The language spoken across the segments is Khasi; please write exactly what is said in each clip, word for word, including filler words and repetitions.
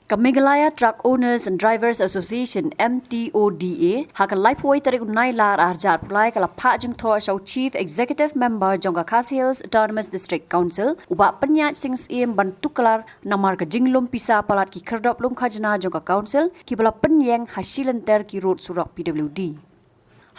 Ka Meghalaya Truck Owners and Drivers Association, M T O D A, ha ka laiphew tarik u Nailar arhajar arphew lai ka la phah jingthoh sha u Chief Executive Member jong ka Khasi Hills Autonomous District Council, u Bah Pynïaid Sing Syiem, ban tuklar namar ka jinglum pisa palat ki khyrdop lum khajna jong ka Council kiba la pynïeng ha shilynter ki rud surok P W D.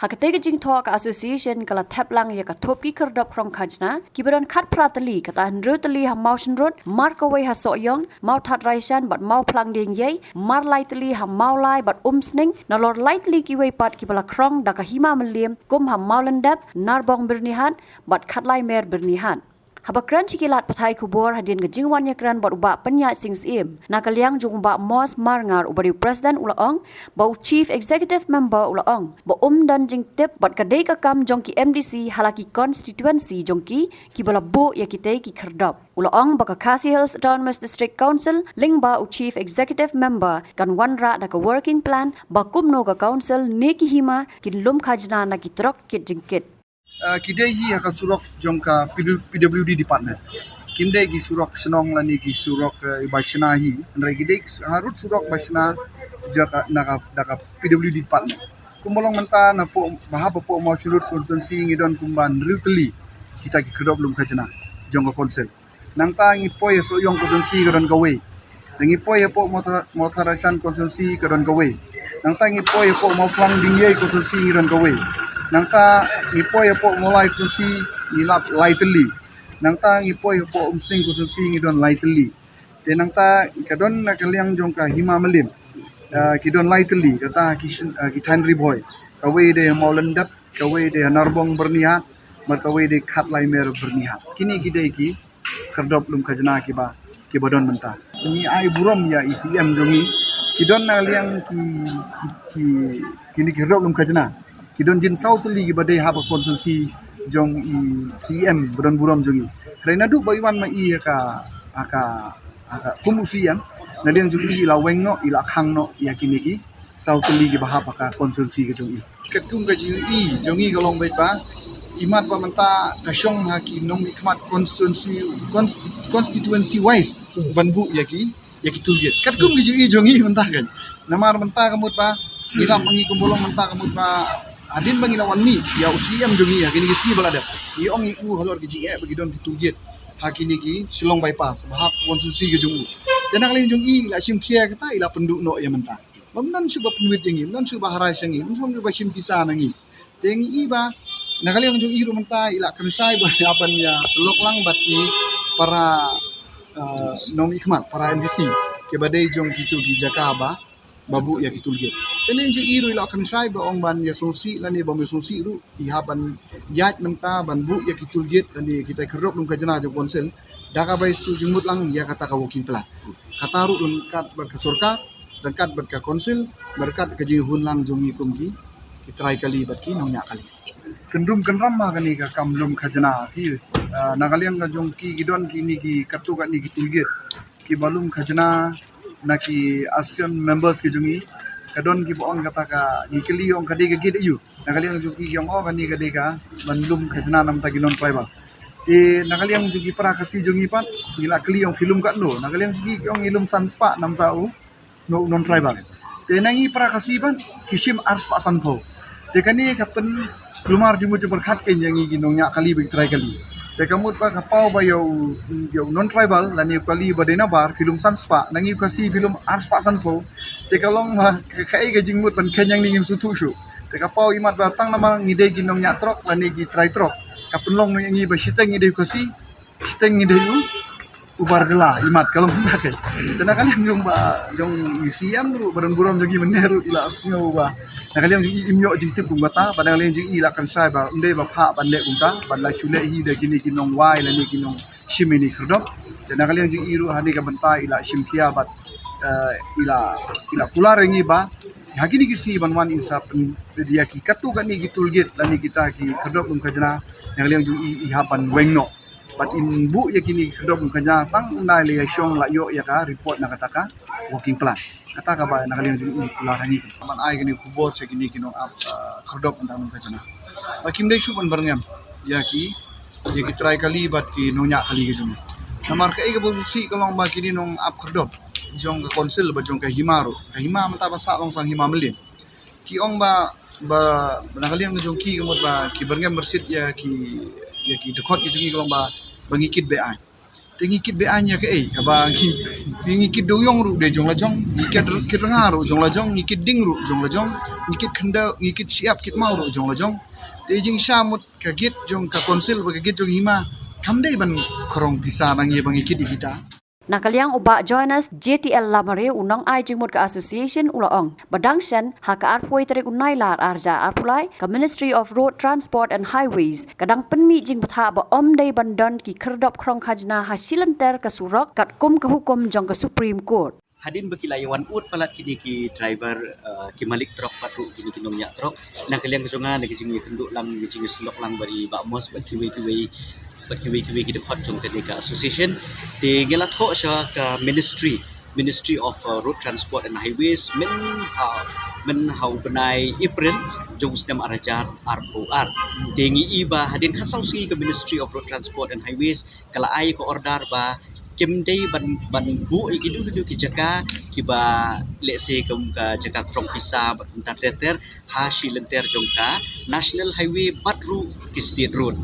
Ha katei ka jingthoh ka Association ka la thep lang ïa ka thup ki khyrdop khrong khajna kiba don khatphra tylli, kata hynriew tylli ha Mawshynrut, mar kawei ha Sohiong, Mawthadraishan bad Mawphlang Diengiei, mar lai tylli ha Mawlai bad Umsning, nalor lai tylli kiwei pat kiba la khrong da ka Hima Mylliem kum ha Mawlyndep, Narbong Byrnihat bad Khatlai Mer Byrnihat. Haba kren sha ki lad pathai khubor hadien ka jingwan ïakren bad u Bah Pynïaid Sing Syiem, na ka liang jong u Bah Mos Marngar uba dei u President u la ong ba u Chief Executive Member u la ong ba um don jingtip bad ka dei ka kam jong ki M D C ha la ki constituency jong ki kiba la buh ïa kitei ki khyrdop. U la ong ba ka Khasi Hills Autonomous District Council lyngba u Chief Executive Member kan wanrah da ka working plan ba kumno ka Council ne ki hima kin lum khajna na ki trok kit jingkit. Ah, ki dei hi ha ka surok jong ka P W, P W D department. Kim dei ki surok shnong lane ki surok, eh, ba shna hi. Hynrei ki dei ha rud surok ba shna jaka na ka, da ka P W D department. Kumba long mynta na poh, ba hap hapoh Mawshynrut constituency ngi don kumba hynriew tylli kita ki khyrdop lum khajna jong ka Council. Nangta ngi poi ha Sohiong constituency ka don kawei. Te ngi poi hapoh Mawtha-, Mawthadraishan constituency ka don kawei. Nangta ngi poi hapoh Mawphlang Diengiei constituency ngi don kawei. Nangta ngi poi hapoh Mawlai constituency ngi lap lai tylli. Nangta ngi poi hapoh Umsning constituency ngi don lai tylli. Te nangta ka don na ka liang jong ka Hima Mylliem, ah, ki don lai tylli, kata ki shin-, ah, ki thaiñ Ri Bhoi. Kawei dei ha Mawlyndep, kawei dei ha Narbong Byrnihat, bad kawei dei Khatlai Mer Byrnihat. Kine ki dei ki khyrdop lum khajna kiba, kiba don mynta. Ngi ai burom ïa i C M jong ngi. Ki don na liang ki, ki, ki, kine ki khyrdop lum khajna ki don jin saw tylli kiba dei ha ka constituency jong i C M ba don burom jong ngi. Hynrei naduh ba i wan ma i ha ka, ha ka, ha ka kum u C M, na liang jong i i la weng noh, i la khang noh ïa kine ki saw tylli kiba hap ha ka constituency ka jong i. Katkum ka jingïohi jong i ka long beit ba imat ba mynta ka shong ha ki nongmihkhmat constituency, consti-, constituency wise ban buh ïa ki, ïa ki toll gate. Katkum ka jingïohi jong i mynta kan. Namar mynta ka mut ba ngi lap ma ngi kumba long mynta ka mut ba hadien ba ngi la wan mih ïa u C M jong i ha kine ki sngi ba la dep, i ong ïa u halor ka jingeh ba ki don ki toll gate ha kine ki Shillong bypass ba hap constituency ka jong u. Te na ka liang jong i i la shim khia kata, i la pynduh noh ïa mynta. Ym don shuh ba pynwit ïa ngi, ym don shuh ba harai sha ngi, ym don shuh ba shim pisa na ngi. Te ngi i ba na ka liang jong i ruh mynta i la kynshai ba ïa ban ïa syllok lang bad ki para, eh, nongmihkhmat, para M D C kiba dei jong kito ki jaka ba, ba buh ïa ki toll gate. Te na ka liang jong i ruh i la kynshai ba ong ban ïa sngewsih lane ba ym ïa sngewsih ruh i hap ban ïaid mynta ban buh ïa ki toll gate lane kita ki khyrdop lum khajna jong council da kaba ïa shu jingmut lang ïa kata ka working plan. Kata ruh ryngkat bad ka sorkar, ryngkat bad ka council, ryngkat ka jinghun lang jong ngi kum ki, ki trai kali bad ki nongñiah kali. Kynrum kynram ha kane ka kam lum khajna ki, ah, na ka liang ka jong ki, ki don kine ki katto katne ki toll gate kiba lum khajna na ki association members ki jong ngi. Ka don kiba ong kata ka, ngi kylli ong ka dei ka gate aïu. Na ka liang jong ki ki ong oh kane ka dei ka ban lum khajna namar ki non tribal. Te na ka liang jong ki para Khasi jong ngi pat ngi la kylli ong phi lum katno. Na ka liang jong ki ki ong ngi lum san spah namar u, no, non tribal. Te na ngi para Khasi pat ki shim ar spah sanphew. Te kane ka pynkulmar jingmut jingpyrkhat kein ïa ngi ki nongñiah kali bad ki trai kali. Te ka mut ba ka paw ba ïa u, ïa u non tribal lane u kali ba dei nabar phi lum san spah, na ngi u Khasi phi lum ar spah sanphew. Te ka long ba ka, kaei ka jingmut ban kheiñ ïa ngi ngim sngewthuh shuh. Te ka paw imat ba tang namar ngi dei ki nongñiah trok lane ki trai trok, ka pynlong noh ïa ngi ba shiteng ngi dei u Khasi, shiteng ngi dei u, u bar jylla, imat ka long ba kaei. Te na ka liang jong ba, jong i C M ruh ba don burom jong ngi mynne ruh i la sngew ba na ka liang jong i im ïoh jingtip kum kata, ba na ka liang jong i la kynshai ba ym dei ba phah ban leh kumta, ban la shu leh hi da kine ki nongwai lane ki nongshim ïa kine ki khyrdop. Te na ka liang jong i ruh ha kane ka bynta i la shim khia bad, eh, i la, i la kular ïa ngi ba ha kine ki sngi ban wan in sa pyn, ïa ki katto katne ki toll gate lane kita ki khyrdop lum khajna, na ka liang jong i i hap ban weng noh. Bad in buh ïa kine ki khyrdop lum khajna tang ynda i la ïashong la ïoh ïa ka report na kata ka working plan. Kata kaba na ka liang jong i kular ha ngi ban ai kane ka khubor sha kine ki nongap, ah, khyrdop lum khajna. Ba kim dei shuh ban byrngem ïa ki, ïa ki trai kali bad ki nongñiah kali ki jong ngi. Namar kaei kaba sngewsih ka long ba kine nongap khyrdop jong ka council bad jong ka hima ruh. Ka hima mynta ba sah long sang hima mlien. Ki ong ba, ba, ba na ka liang jong ki ka mut ba ki byrngem byrsit ïa ki, ïa ki dkhot ki jong ki ka long ba, ba ngi kit beaiñ. Te ngi kit beaiñ ïa kaei, haba ngi, ngi kit dewïong ruh dei jong la jong, ngi kit, kit rnga ruh jong la jong, ngi kit ding ruh jong la jong, ngi kit khyndew, ngi kit shyiap kit maw ruh jong la jong. Te jingshisha mut ka gate jong ka council bad ka gate jong hima kam dei ban khrong pisa na ngi ba ngi kit ïa kita. Na ka liang u Bah Joannes J T L Lamare, u nongai jingmut ka association, u la ong ba dang shen ha ka arphew tarik u Nailar arhajar arphew lai, ka Ministry of Road Transport and Highways ka dang pynmih jingbthah ba ym dei ban don ki khyrdop khrong khajna ha shilynter ka surok katkum ka hukum jong ka Supreme Court. Hadien ba ki la ïa wan ud palat kine ki driver, eh, ki malik trok bad ruh kine ki nongñiah trok, na ka liang ka jong nga, na ka jingïakynduh lang, na ka jingïasyllok lang bad i Bah Mos bad kiwei kiwei, bad kiwei kiwei ki dkhot jong kane ka association, te ngi la thoh sha ka ministry, Ministry of, uh, Road Transport and Highways, myn, uh, myn ha u bnai April jong u snem arhajar arphew ar. Te ngi i ba hadien khatsaw sngi ka Ministry of Road Transport and Highways ka la ai ka order ba kim dei ban, ban buh ïa kino kino ki jaka kiba, let's say, kum ka jaka khrong pisa bad kumta ter ter ha shilynter jong ka National Highway bad ruh ki State Road.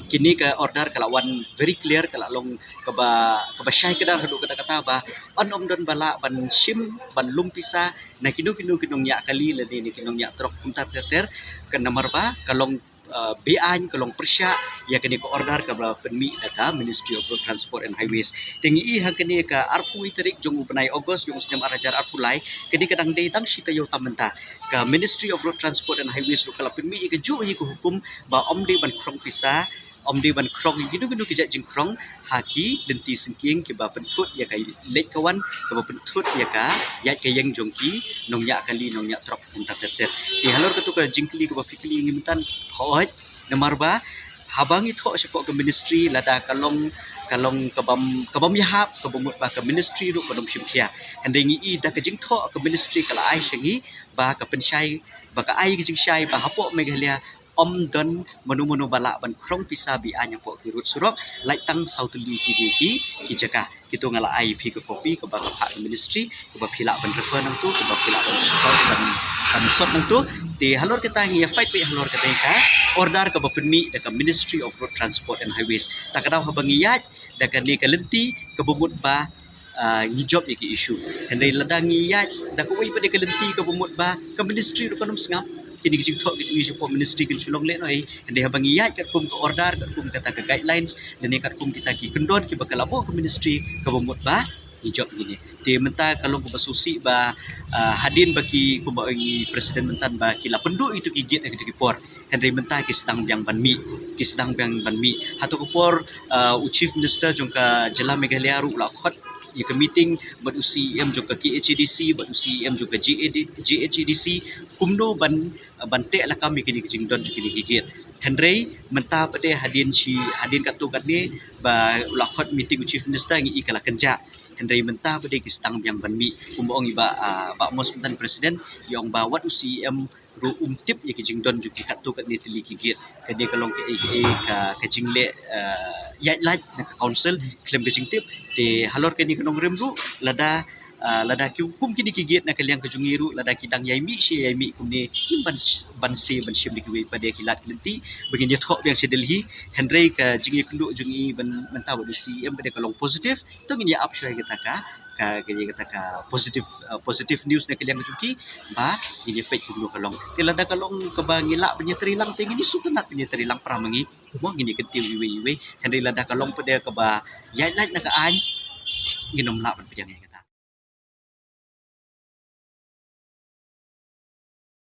Kine ka order ka la wan very clear, ka la long kaba, kaba shai kdar haduh katta katta ba yn ym don ba lah ban shim, ban lum pisa na kino kino ki nongñiah kali lane na ki nongñiah trok kumta ter ter, ka namar ba ka long, uh, beaiñ, ka long pyrshah ïa kane ka order kaba pynmih da ka Ministry of Road Transport and Highways. Te ngi i ha kane ka arphew tarik jong u bnai August jong u snem arhajar arphew lai, kane ka dang dei tang shi taïew tam mynta. Ka Ministry of Road Transport and Highways ruh ka la pynmih ïa kajuh hi ka hukum ba ym dei ban khrong pisa, ym dei ban khrong ïa kino kino ki jait jingkhrong ha ki lynti syngkien kiba pynthut ïa ka leit ka wan, kaba pynthut ïa ka ïaid ka ïeng jong ki nongñiah kali, nongñiah trok kumta ter ter. Te halor kato ka jingkylli kaba phi kylli ïa ngi mynta, hooid, namar ba haba ngi thoh shapoh ka ministry, lada ka long, ka long kabym, kabym ïahap, kaba mut ba ka ministry ruh kam shim khia. Hynrei ngi i da ka jingthoh ka ministry ka la ai sha ngi ba ka pynshai, ba ka ai ka jingshai ba hapoh Meghalaya ym don mano mano ba lah ban khrong pisa beaiñ hapoh ki road surok, lait tang saw tylli kine ki, ki jaka. Kito nga la ai phi ka copy kaba ka phah ka ministry, kaba phi lah ban refer nangto, kaba phi lah ban, ban, ban sot nangto. Te halor kata ngi ïa fight beit halor kata ka order kaba pynmih da ka Ministry of Road Transport and Highways. Ta ka daw haba ngi ïaid da kane ka lynti kaba mut ba, ah, ngi jop ïa ki issue. Hynrei lada ngi ïaid da kawei pat de ka lynti kaba mut ba ka ministry ruh kam sngap, kine ki jingthoh ki tngi shapoh ministry kin shu long lehnohei. Hynrei haba ngi ïaid katkum ka order, katkum kata ka guidelines, lane katkum kita ki kyndon kiba ka la buh ka ministry, kaba mut ba ngi jop ïa kine. Te mynta ka long kaba sngewsih ba, ah, hadien ba ki, kumba ong i president mynta, ba ki la pynduh ïa kito ki gate ha kito ki por, hynrei mynta ki sdang biang ban mih, ki sdang biang ban mih. Hato ka por, ah, u Chief Minister jong ka jylla Meghalaya ruh u la khot ïa ka meeting bad u C E M jong ka K H A D C bad u C E M jong ka J A D, J H A D C, kumno ban, ban teh lakam ïa kine ki jingdon jong kine ki gate. Hynrei mynta pat de hadien shi, hadien katto katne ba u la khot meeting u Chief Minister, ngi i ka la kynjah. Hynrei mynta pat de ki sdang biang ban mih, kumba ong i Bah, ah, Bah Mos mynta, president, i ong ba wat u C E M ruh um tip ïa ki jingdon jong ki katto katne tylli ki gate. Kane ka long kaei kaei ka, ka jingleh, ah, ïaid lait na ka council khlem ka jingtip. Te halor kane ka nongrim ruh, lada, ah, lada ki, kum kine ki gate na ka liang ka jong ngi ruh, lada ki dang ïai mih shi ïai mih kumne, ngim ban, ban sngewbha ban shim da kiwei pat de ki lad ki lynti ba ngin ïathoh biang sha Delhi. Hynrei ka jingïakynduh jong ngi ban, mynta bad u C E M pat de ka long positive. To ngin ïa ap shuwa ïa kata ka, ka, ka, ïa kata ka positive, uh, positive news na ka liang ka jong ki, ba ngin ïa peit kumno ka long. Te lada ka long kaba ngi lah ban ïatrei lang, te ngin ïa sngewtynnat ban ïatrei lang para ma ngi, mo, ngin ïa kyntiew iwei iwei. Hynrei lada ka long pat de kaba ïaid lait na ka aiñ, ngin ym lah ban pdiang ïa ka.